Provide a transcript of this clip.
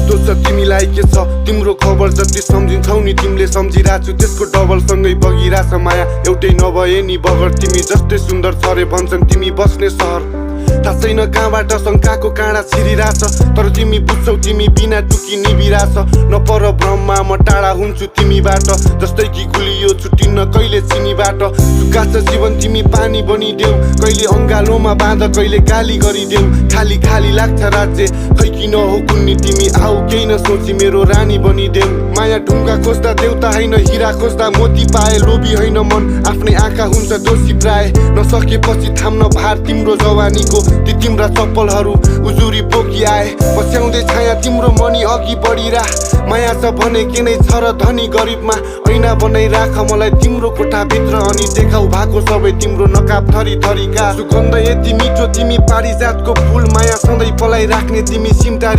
कस्तो छ तिमीलाई के छ तिम्रो खबर जति सम्झिन्छौ नि तिमीले सम्झिरहेछु त्यसको डबल सँगै बगिरहेछ माया एउटै नभए नि बगर तिमी जस्तै सुन्दर छ रे भन्छन् तिमी बस्ने सहर थाहा छैन कहाँबाट शङ्काको काँडा छिरिरहेछ तर तिमी बुझ्छौ तिमी बिना टुकी निभिरहेछ नपर भ्रममा म टाढा हुन्छु तिमीबाट जस्तै कि गुलियो छुट्टिन्न कहिले चिनीबाट सुक्खा छ जीवन तिमी पानी बनिदेऊ कहिले अङ्गालोमा बाँध कहिले गाली गरिदेऊ खाली खाली लाग्छ राज्य खै किन हो कुन्नी तिमी आऊ केही नसोची मेरो रानी बनिदेऊ माया ढुङ्गा खोज्दा देउता होइन हिरा खोज्दा मोती पाए लोभी होइन मन आफ्नै आँखा हुन्छ दोषी प्राय नसकेपछि थाम्न भार तिम्रो जवानीको ती तिम्रा चप्पलहरू उजुरी बोकी आए पछ्याउँदै छाया तिम्रो मनी अघि बढिरा माया छ भने के नै छ र धनी गरिबमा ऐना बनाइ राख मलाई तिम्रो कोठाभित्र अनि देखाउ भएको सबै तिम्रो नकाब थरी थरीका सुगन्ध यति मिठो तिमी पारिजातको फुल माया सधैँ पलाई राख्ने तिमी सिमटारी